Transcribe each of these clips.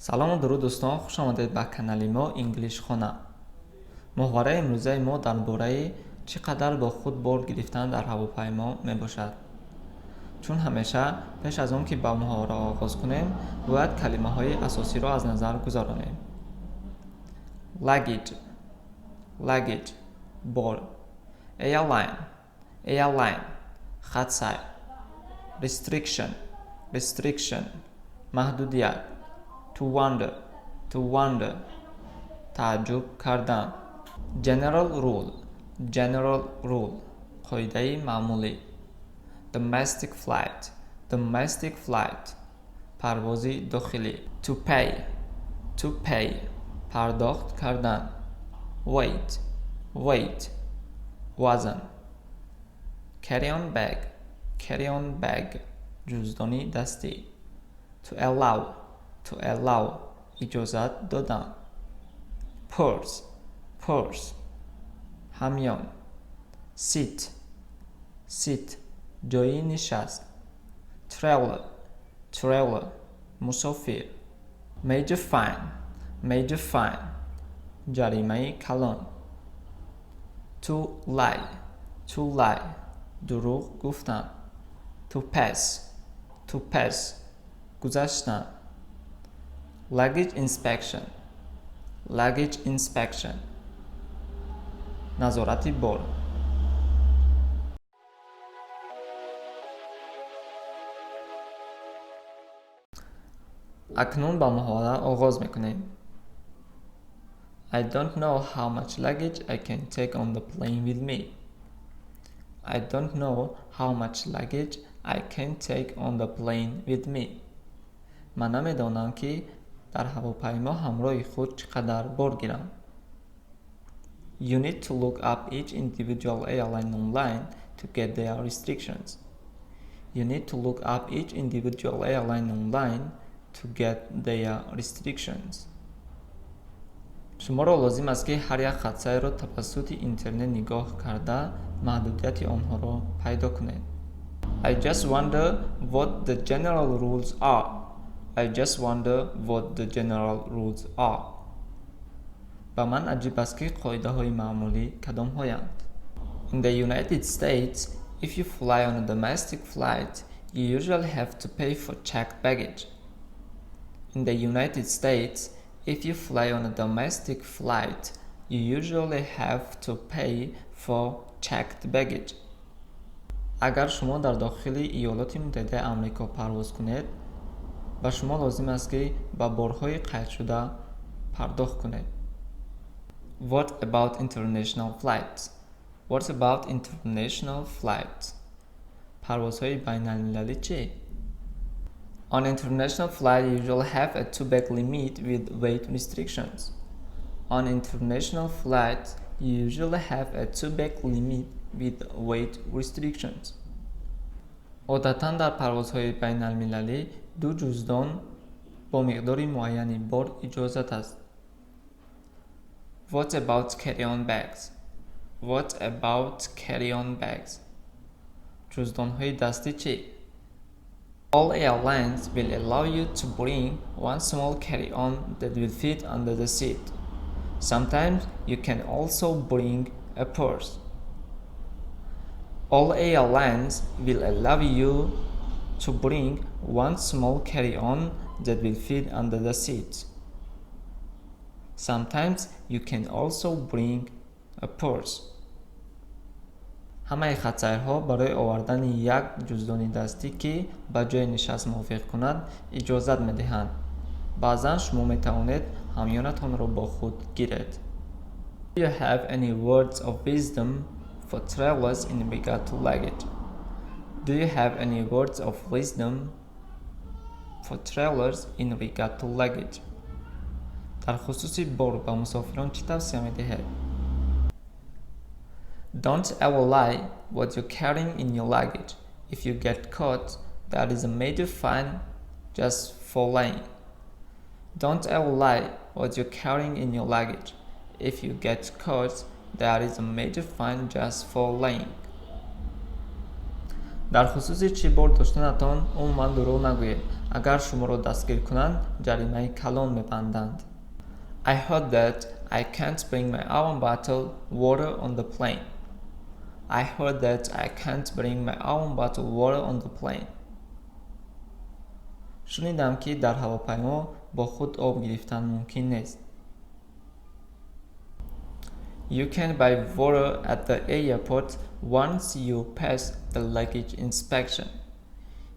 Салому дуруд, дӯстон, хуш омадед ба канали мо Инглишхона. Моҳвораи имрӯзаи мо дар бораи чӣ қадар бо худ бор гирифтан дар ҳавопаймо мебошад. Чун ҳамеша, пеш аз он ки ба муҳовара оғоз кунем, бояд калимаҳои асосиро аз назар гузаронем. Luggage, luggage, бор. Airline, airline, хатсайр. Restriction, restriction, маҳдудият. To wonder, to wonder, тааҷҷуб кардан. General rule, general rule, қоидаи маъмулӣ. Domestic flight, domestic flight, парвози дохилӣ. To pay, to pay, пардохт кардан. Weight, weight, вазн. Carry-on bag, carry-on bag, ҷуздони дастӣ. To allow, to allow, иҷозат додан. Purse, purse, ҳамён. Seat, seat, ҷойи нишаст. Traveler, traveler, мусофир. Major fine, major fine, ҷаримаи калон. To lie, to lie, дурӯғ гуфтан. To pass, to pass, гузаштан. Luggage inspection, luggage inspection, назорати бор. Акнун ба муҳовара оғоз мекунем. I don't know how much luggage I can take on the plane with me. I don't know how much luggage I can take on the plane with me. Ман намедонам, ки дар ҳавопаймо ҳамроҳи худ чӣ қадар бор гирам. You need to look up each individual airline online to get their restrictions. You need to look up each individual airline online to get their restrictions. Шуморо лозим аст, ки ҳар як хатсайрро тавассути интернет нигоҳ карда, маҳдудияти онҳоро пайдо кунед. I just wonder what the general rules are. I just wonder what the general rules are. Ба ман аҷиб аст, ки қоидаҳои маъмулӣ кадомҳоянд. In the United States, if you fly on a domestic flight, you usually have to pay for checked baggage. In the United States, if you fly on a domestic flight, you usually have to pay for checked baggage. Агар шумо дар дохили Иёлоти Муттаҳидаи Амрико парвоз кунед, ба шумо лозим аст, ки ба борҳои қайдшуда пардохт кунед. What about international flights? What about international flights? Парвозҳои байналмилалӣ чӣ? On international flight, you usually have a two-bag limit with weight restrictions. On international flight, you usually have a two-bag limit with weight restrictions. Одатан дар парвозҳои байналмилалӣ ду ҷуздон бо миқдори муайяни бор иҷозат аст. What about carry-on bags? What about carry-on bags? Ҷуздонҳои дастӣ чӣ? All airlines will allow you to bring one small carry-on that will fit under the seat. Sometimes you can also bring a purse. All airlines will allow you to bring one small carry-on that will fit under the seat. Sometimes you can also bring a purse. Ҳамаи хатсайрҳо барои овардани як ҷуздони дастӣ, ки ба ҷойи нишаст мувофиқ кунад, иҷозат медиҳанд. Баъзан шумо метавонед ҳамёнатонро бо худ гиред. Do you have any words of wisdom for travelers in regard to luggage? Do you have any words of wisdom for travelers in regard to luggage? Дар хусуси бор ба мусофирон чӣ тавсия медиҳед? Don't ever lie what you're carrying in your luggage. If you get caught, there is a major fine just for lying. Don't ever lie what you're carrying in your luggage. If you get caught, there is a major fine just for lying. Дар хусуси чӣ бор доштанатон умуман дурӯғ нагӯед. Агар шуморо дастгир кунанд, ҷаримаи калон мебанданд. I heard that I can't bring my own bottle water on the plane. I heard that I can't bring my own bottle water on the plane. Шунидам, ки дар ҳавопаймо бо худ об гирифтан мумкин нест. You can buy water at the airport once you pass the luggage inspection.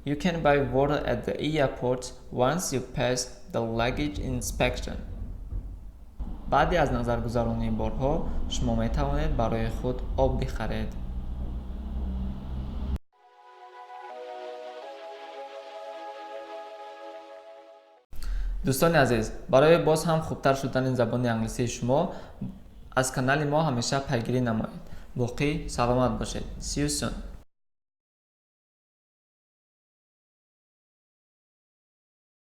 You can buy water at the airport once you pass the luggage inspection. Баъди аз назаргузаронии борҳо шумо метавонед барои худ об бихаред. Дӯстони азиз, барои боз ҳам хубтар шудани забони англисии шумо аз канали мо ҳамеша пайгирӣ намоед. Боқӣ саломат бошед. See you soon.